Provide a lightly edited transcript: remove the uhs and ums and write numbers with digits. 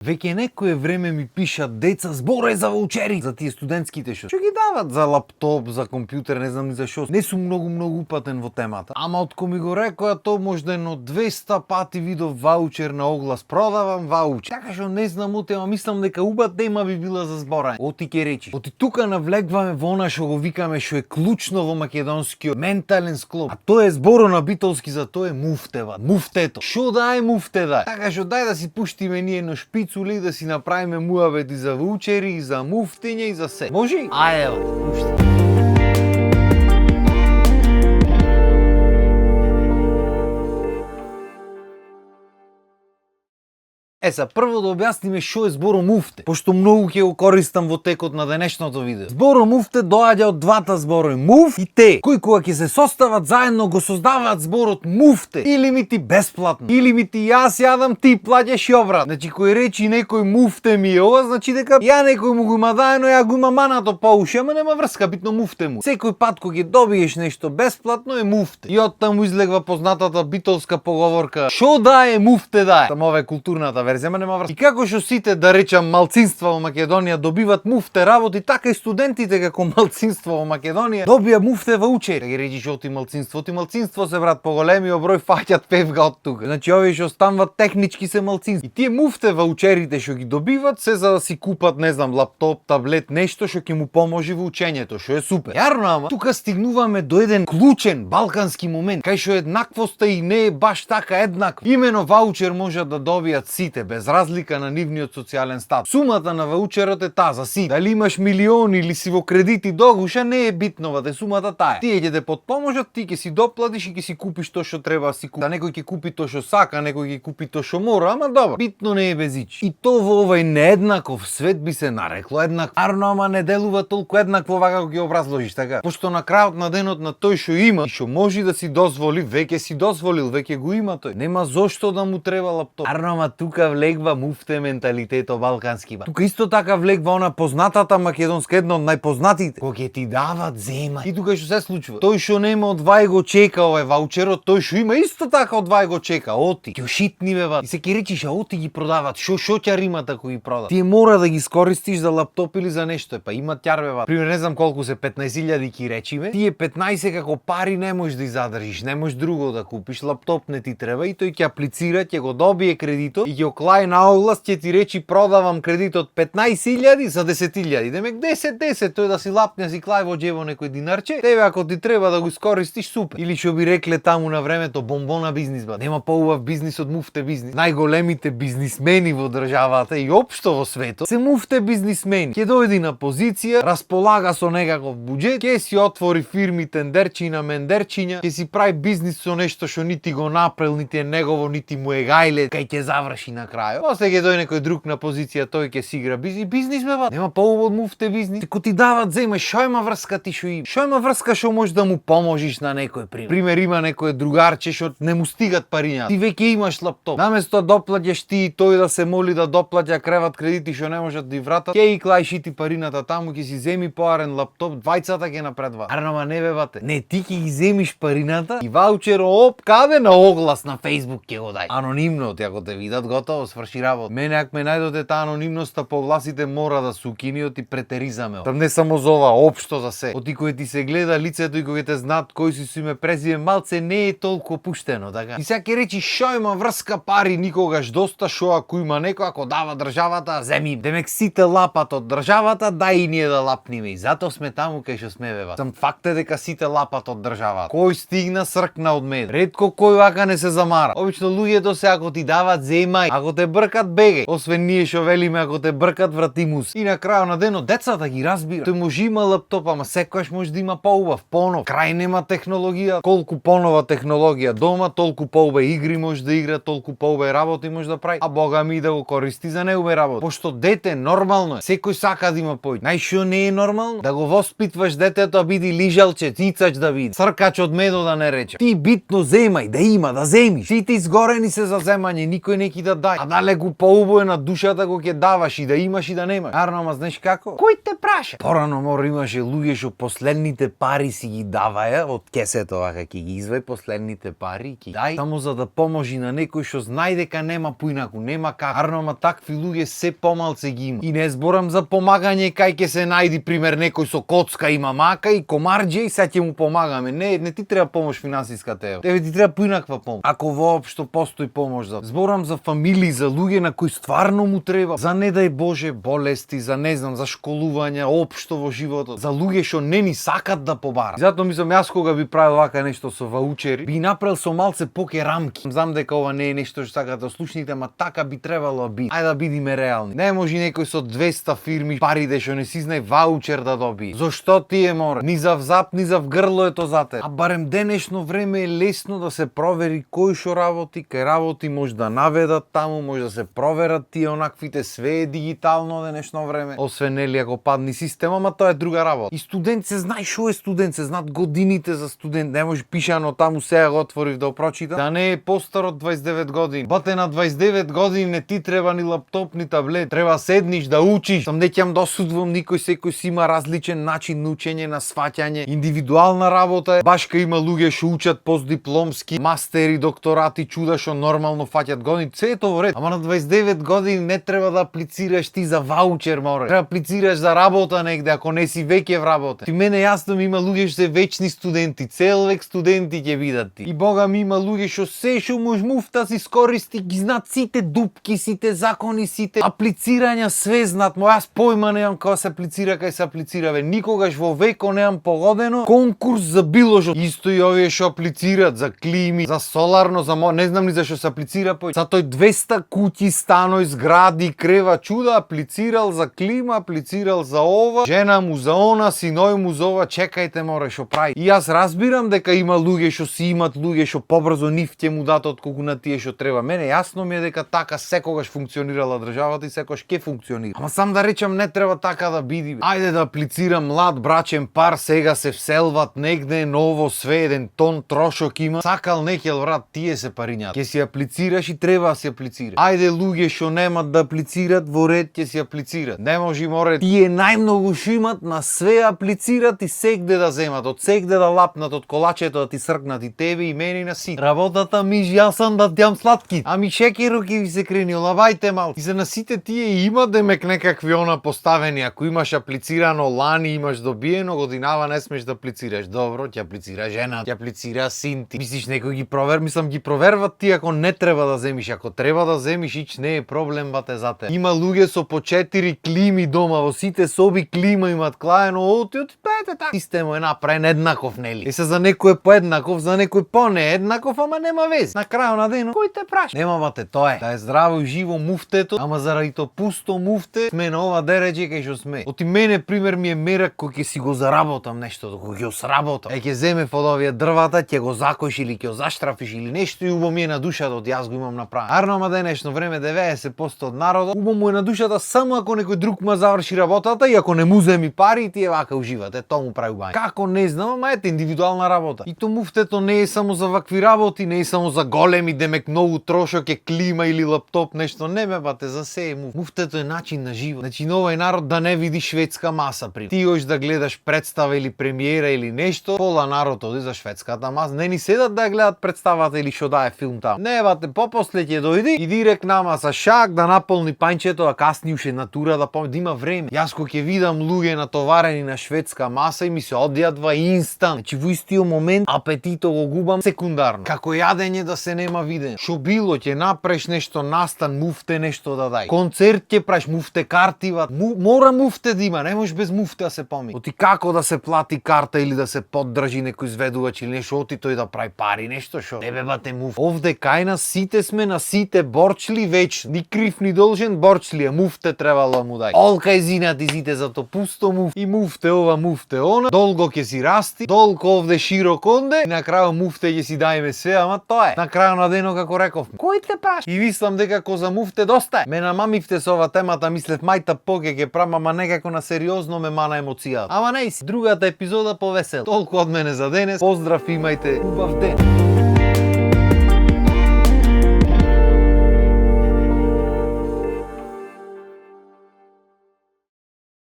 Веќе некое време ми пишат деца зборе за ваучери за тие студентските што ги дават за лаптоп, за компјутер, не знам ни за што. Не сум многу упатен во темата. Ама откако ми го рекоа тоа можда едно 200 пати видов ваучер на оглас, продавам ваучер. Така што не знам ама мислам дека убава тема би била за зборање. Оти ке речи. Оти тука навлегваме во она што го викаме што е клучно во македонскиот ментален склоп. А тоа е зборо на битолски, за тоа е муфтева. Муфтето. Шо да е муфте да? Така што дај да си пуштиме ние едно шпицули да си направиме муабети за ваучери, и за муфтиња и за се. Може? Ајде, пушти. Прво да објасниме што е зборо муфте, пошто многу ќе го користам во текот на денешното видео. Зборо муфте доаѓа од двата зборови муф и те, кои кога ќе се состават заедно го создаваат зборот муфте. Или ми ти бесплатно, или ми ти јас јадам, ти плаќаш и обратно. Значи кој речи некој муфте ми е ова, значи дека ја некој му го има даено, ја го има манато по уши, ама нема врска, битно муфте му. Секој пат кога ќе добиеш нешто бесплатно е муфте. И од таму излегва познатата битолска поговорка: шо да е муфте да е. Само ова е културната верзија, нема врска. И како што сите, да речам, малцинства во Македонија добиват муфте работи, така и студентите како малцинство во Македонија добија муфте ваучери. Ги речиш оти малцинство се брат поголемиот број фаќат певга од тука. Значи овие што станват технички се малцинство. И тие муфте ваучерите што ги добиват се за да си купат, не знам, лаптоп, таблет, нешто што ќе му поможи во учењето, што е супер. Јарно, ама тука стигнуваме до еден клучен балкански момент, кај што еднаквоста и не е баш така еднаква. Имено ваучер можат да добијат сите без разлика на нивниот социјален статус. Сумата на ваучерот е таа за сите. Дали имаш милиони или си во кредити до гуша, не е битно, вате сумата таа е. Тие ќе те потпоможат, ти ќе си доплатиш и ќе си купиш тоа што треба да си купи. Да, некој ќе купи тоа што сака, некој ќе купи тоа што мора, ама добро. Битно не е без ич. И то во овој нееднаков свет би се нарекло еднакво. Арно, ама не делува толку еднакво вака како ќе образложиш, така? Пошто на крајот на денот на тој што има и што може да си дозволи, веќе си дозволил, веќе го има тој. Нема зошто да му треба лаптоп. Арно, ама тука влегва муфте менталитето балкански. Тука исто така влегва она познатата македонска, една од најпознатите. Кога ќе ти дават, зема. И тука што се случува? Тој што нема одвај го чека овој ваучерот, тој што има исто така одвај го чека. Оти, ќе шитни бе. И се ќе речиш, а оти ги продават. Шо ќе рима тако ги продават? Тие мора да ги искористиш за лаптоп или за нешто. Па има тјар бе. Пример, не знам колку се 15.000 ки речиме. Тие 15 како пари не можеш да задржиш, не можеш друго да купиш, лаптоп не ти треба и тој ќе аплицира, ќе го добие кредитот и ќе клај на оглас, ќе ти речи продавам кредитот 15.000 за 10.000. Демек 10 тој да си лапне, си клај во џебо некој динарче. Тебе ако ти треба да го искористиш, супер. Или што би рекле таму на времето, бомбона бизнис ба. Нема поубав бизнис од муфте бизнис. Најголемите бизнисмени во државата и општо во светот се муфте бизнисмени. Ќе дојди на позиција, располага со некаков буџет, ќе си отвори фирми тендерчина, мендерчиња, ќе си прави бизнис со нешто што нити го направил, нити е негово, нити му е гајле, кај ќе заврши на крајот. После ќе дојде некој друг на позиција, тој ќе си игра бизнис бе бат. Нема поубав од муфте бизнис. Ко ти дават зема, шо има врска ти шо има? Шо има врска што можеш да му поможиш на некој пример? Пример, има некој другарче што не му стигат париња. Ти веќе имаш лаптоп. Наместо да доплаќаш ти и тој да се моли да доплаќа креват кредити што не можат да и вратат, ќе и клајши ти парината таму, ќе си земи поарен лаптоп, двајцата ќе напредва. Арно, не бе бате. Не, ти ќе ги земиш парината и ваучер оп каде на оглас на Facebook ќе го дај. Анонимно, ти ако те видат, готово, сврши работа. Мене ако ме најдоте таа анонимноста по гласите мора да се укини, оти претеризаме. Там не само за ова, општо за се. Оти кој ти се гледа лицето и кој те знаат кој си име презиме, малце не е толку опуштено, така. И сега ќе речи шо има врска пари никогаш доста, шо ако има некој, ако дава државата, земи. Демек сите лапат од државата, дај и ние да лапниме. И затоа сме таму кај што сме бева. Сам факт е дека сите лапат од државата. Кој стигна сркна од мед. Ретко кој вака не се замара. Обично луѓето се ако ти дават земај, ако те бркат бегај. Освен ние што велиме, ако те бркат врати мус. И на крајот на денот децата ги разбира. Тој може има лаптоп, ама секогаш може да има поубав, понов. Крај нема технологија, колку понова технологија дома, толку поубави игри може да игра, толку поубави работи може да прави, а бога ми да го користи за неубави работи. Пошто дете нормално е, секој сака да има повеќе. Знаеш што не е нормално? Да го воспитваш детето да биде лижалче, цицач да биде, цркач од медо да не рече. Ти битно земај, да има, да земиш. Сите изгорени се за земање, никој не ќе да дај. А далеку поубаво на душата го ќе даваш и да имаш и да немаш. Арно, ама знаеш како? Кој те праша? Порано мора имаше луѓе што последните пари си ги даваја од кесето, вака ќе ги извај последните пари, ќе дај само за да поможи на некој што знае дека нема поинаку, нема како. Арно, ама такви луѓе се помалце ги има. И не зборам за помагање кај ќе се најди пример некој со коцка има мака и комарџе и сега ќе му помагаме. Не ти треба помош финансиска тебе ти треба поинаква помош. Ако воопшто постои помош за. Зборам за фамилии, за луѓе на кои стварно му треба. За не дај Боже болести, за не знам, за школување општо во животот, за луѓе што не ни сакат да побарат. Затоа мислам јас кога би правил вака нешто со ваучери, би направил со малце поке рамки. Знам дека ова не е нешто што сакате да слушнете, ама така би требало да биде. Ајде да бидиме реални. Не може некој со 200 фирми парите што не си знае ваучер да добие. Зошто ти е мора? Ни за взап, ни за вгрло е то за те. А барем денешно време е лесно да се провери кој што работи, кај работи може да наведат таму, може да се проверат тие онаквите, све е дигитално денешно време. Освен нели ако падни система, ама тоа е друга работа. И студент се знае што е студент, се знаат годините за студент. Не може пишано таму, сега го отворив да прочитам. Да не е постар од 29 години. Бате на 29 години не ти треба ни лаптоп, ни таблет. Треба седниш да учиш. Сам не ќе досудвам никој, секој си има различен начин на учење, на сваќање. Индивидуална работа е. Баш кај има луѓе што учат постдипломски, мастери, докторати, чуда што нормално фаќат години. Се е тоа во ред. Ама на 29 години не треба да аплицираш ти за ваучер, море. Треба аплицираш за работа негде, ако не си веќе вработен. Ти мене јасно ми има луѓе што се вечни студенти, цел век студенти ќе бидат ти. И бога ми има луѓе што се што може муфта си скористи, ги знаат сите дупки, сите закони, сите аплицирања, све знаат. Јас појма немам кога се аплицира, кај се аплицира, бе. Никогаш во веко немам погодено конкурс за било што. Исто и овие што аплицираат за клими, за соларно, за не знам ни за што се аплицира пој. За тој 200 куќи, станој, згради, крева, чуда, аплицирал за клима, аплицирал за ова, жена му за она, синој му за ова, чекајте море што прави. И јас разбирам дека има луѓе што си имат луѓе што побрзо нив ќе му дадат отколку на тие што треба. Мене јасно ми е дека така секогаш функционирала државата и секогаш ќе функционира. Ама сам да речам не треба така да биде. Ајде да аплицирам млад брачен пар, сега се вселват негде ново, све еден тон трошок има. Сакал нехел брат, тие се парињата. Ќе си аплицираш и треба да си аплицираш. Ајде луѓе што немат да аплицират во ред ќе си аплицират. Не може море тие најмногу што имат на све аплицират и сегде да земат, од сегде да лапнат, од колачето да ти сркнат и тебе и мене и на си. Работата ми јас сам да дјам сладки. Ами шекерот ќе ви се крени, лавајте мал. И за на сите тие има демек некакви она поставени, ако имаш аплицирано лани, имаш добиено, годинава не смеш да аплицираш. Добро, ќе аплицира жена, ќе аплицира син ти. Мислиш некој ги ги проверват ти ако не треба да земиш, ако треба да земиш, ич не е проблем бате за те. Има луѓе со по 4 клими дома, во сите соби клима имат клаено, системот е направен еднаков, нели? И се за некој е поеднаков, за некој понееднаков, ама нема вез. На крајот на денот кој те праша? Нема бате, тоа е. Да е здраво и живо муфтето, ама заради то пусто муфте сме на ова дереđe кај што сме. Оти мене пример ми е мерак кој ќе си го заработам нештото, кој ќе го сработам. Ќе земе од овие дрвата, ќе го закоиш или ќе го заштрафиш или нешто и убаво ми е на душата, од јас го имам направено. Арно, ама денешно време 90% од народот убаво му е на душата само ако некој друг ма заврши работата и ако не му земи пари и тие вака уживате, тоа му прави убаво. Како не знам, ама ете индивидуална работа. И то муфтето не е само за вакви работи, не е само за големи демек многу трошок е клима или лаптоп, нешто не ме бате, за се е муф. Муфтето е начин на живот. Значи на овој народ да не види шведска маса при. Ти ош да гледаш представа или премиера или нешто, пола народ оди за шведската маса. Не ни седат да гледат представата или што дае филм таму. Не бате, попосле ќе дојди и директ на маса шак да наполни пањчето, а касни уште натура да има време. Јас кога ќе видам луѓе натоварени на шведска маса и ми се одјадва инстант. Значи во истиот момент апетито го губам секундарно. Како јадење да се нема виден. Шо било ќе направиш нешто настан, муфте нешто да дај. Концерт ќе правиш, муфте картива. Мора муфте да има, не може без муфте да се помине. Оти како да се плати карта или да се поддржи некој изведувач или нешто, оти тој да прави пари, нешто шо. Не бебате муф. Овде кај нас сите сме на сите борчли веч, ни крив ни должен борчли, а муфте требало му дај. Олка изинати зите за то пусто муф и муфте ова, муфте она. Долго ќе си расти, долго овде широк онде и на крајот муфте ќе си дајме све, ама тоа е. На крајот на денот како реков, кој те праш? И мислам дека ко за муфте доста е. Ме намамивте со ова темата, мислев мајта поке ќе прам, ама некако на сериозно ме мана емоцијата. Ама не си, другата епизода повесел. Толку од мене за денес. Поздрав, имајте убав ден.